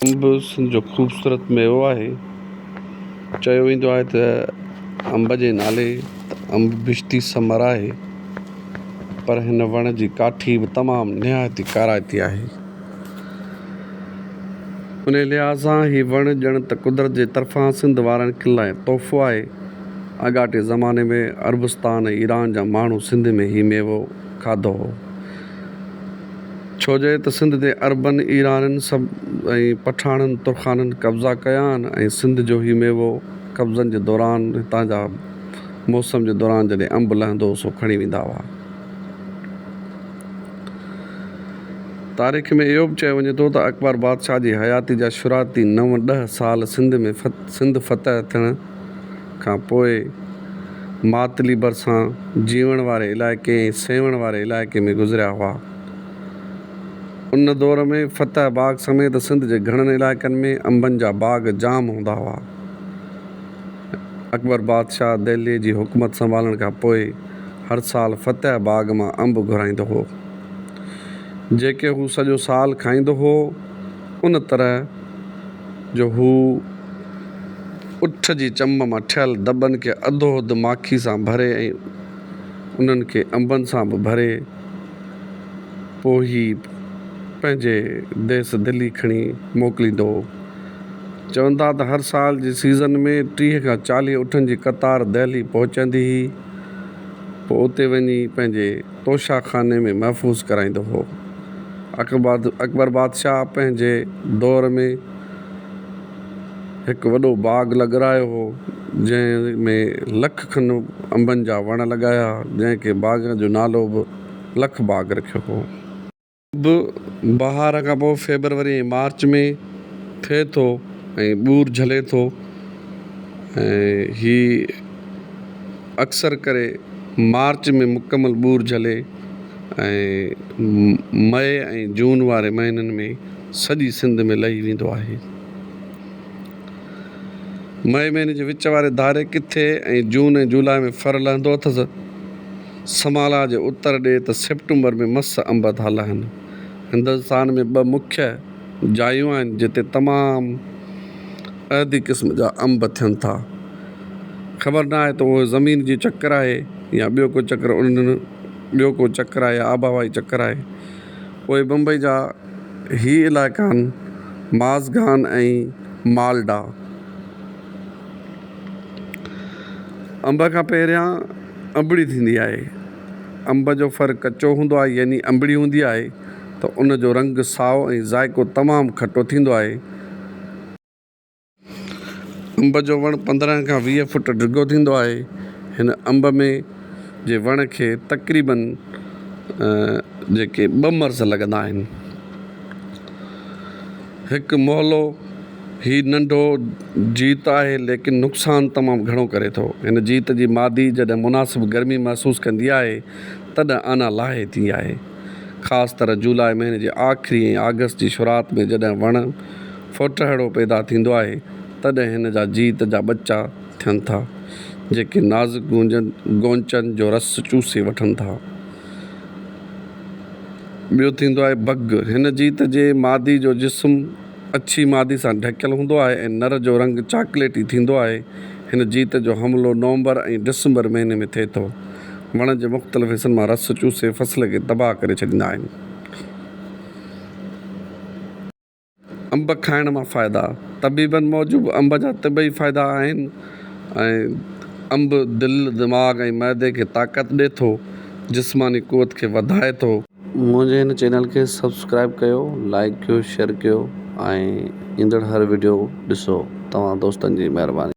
انب سنڌ جو خوبصورت ميوو آهي. چيو ويندو آهي ته انب جي نالي ته انب بھشتي ثمر آهي پر هن وڻ جي ڪاٺي به تمام نهايت ئي ڪارائتي آهي. ان لحاظ سان هي وڻ ڄڻ ته قدرت جي طرفان سنڌ وارن لاء تحفو آهي. آڳاٽي زماني ۾ عربستان ۽ ايران جا ماڻهو سنڌ ۾ هي ميوو کاڌو هو. ڇو جو ته سنڌ تي عربن، ايرانين سڀ ۽ پٺاڻن، ترخانن قبضا ڪيا آهن ۽ سنڌ جو هي ميوو قبضن جي دوران هتان جا موسم جي دوران جڏهن انب لهندو هو سو کڻي ويندا هئا. تاريخ ۾ اهو به چيو وڃي ٿو ته اڪبر بادشاهه جي حياتي جا شروعاتي نو ڏهه سال سنڌ ۾ سنڌ فتح ٿيڻ کان پوء ماتلي ڀرسان جيوڻ واري علائقي ۽ سيوهڻ واري علائقي ۾ گذريا هئا. ان دور ۾ فتح باغ سميت سنڌ جي گهڻن علائقن ۾ انبن جا باغ جام هوندا هئا. اڪبر بادشاهه دهليء جي حڪومت سنڀالڻ کان پوء هر سال فتح باغ مان انب گهرائيندو هو، جيڪي هو سڄو سال کائيندو هو. ان طرح جو هو اٺ جي چم مان ٺھيل دٻن کي اڌو اڌ ماکي سان ڀري ۽ انهن کي انبن سان به ڀري پوء هي پنهنجي ديس دلي کڻي موڪليندو هو. چون ٿا ته هر سال جي سيزن ۾ 30 کان 40 اٺن جي قطار دهلي پهچندي هئي پوء اتي وڃي پنهنجي توشا خاني ۾ محفوظ ڪرائيندو هو. اڪبر بادشاهه پنهنجي دور ۾ هڪ وڏو باغ لڳرايو هو، جنهن ۾ لک کن انبن جا وڻ لڳايا، جنهن کي باغ جو نالو به لک باغ رکيو هو. انب بهار کان پوء فيبروري ۽ مارچ ۾ ٿئي ٿو ۽ ٻور جهلي ٿو ۽ هي اڪثر ڪري مارچ ۾ مڪمل ٻور جهلي ۽ مئي ۽ جون واري مهينن ۾ سڄي سنڌ ۾ لهي ويندو آهي. مئي مهيني جي وچ واري ڌاري ڪٿي ۽ جون ۽ جولاء ۾ ڦر لهندو اٿس. سمالا جي اتر ڏي ته سيپٽمبر ۾ مس انب ٿا لهن. هندستان ۾ ٻه مکيه جايون آهن جتي تمام عهدي قسم جا انب ٿين ٿا. خبر نه آهي ته اهو زمين جي چڪر آهي يا ٻيو ڪو چڪر انهن ٻيو ڪو چڪر آهي يا آبهوائي چڪر آهي. اهي بمبئي جا هي علائقا آهن، مازگان ۽ مالڊا. انب کان پهريان انبڙي ٿيندي آهي. انب جو ڦر ڪچو هوندو آهي يعني انبڙي هوندي آهي ته ان جو رنگ سائو ۽ ذائقو تمام کٽو ٿيندو آهي. انب جو وڻ 15 کان 20 فوٽ ڊگهو ٿيندو آهي. هن انب ۾ جي وڻ کي تقريبن جيڪي ٻه مرض لڳندا آهن. هڪ مهلو هي ننڍو جيت آهي ليڪن نقصان تمام گهڻو ڪري ٿو. هن جيت جي مادي جڏهن مناسب گرمي محسوس ڪندي آهي تڏهن آنا لاهي ٿي آهي. خاص طرح جولاء مهيني جي آخري ۽ آگسٽ جي شروعات ۾ جڏهن وڻ ڦوٽهڙو پيدا ٿيندو آهي، تڏهن هن جا جيت جا ٻچا ٿين ٿا، جيڪي نازڪ گونچن جو رس چوسي وٺن ٿا. ٻيو ٿيندو آهي بگ. هن جيت جي مادي جو جسم اڇي مادي سان ڍڪيل هوندو آهي ۽ نر جو رنگ چاڪليٽي ٿيندو آهي. هن جيت جو حملو نومبر ۽ ڊسمبر مهيني ۾ ٿئي ٿو. وڻ جي مختلف حصن مان رس چوسي فصل کي تباهه ڪري ڇڏيندا آهن. انب کائڻ مان فائدا، طبيبن موجب انب جا طبعي فائدا آهن ۽ انب دل، دماغ ۽ معدي کي طاقت ڏي ٿو، جسماني قوت کي وڌائي ٿو. منهنجي هن چينل کي سبسڪرائب ڪيو لائيڪ ڪيو شيئر ڪيو ۽ ايندڙ هر وڊيو ڏسو توهان دوستن جي مهرباني.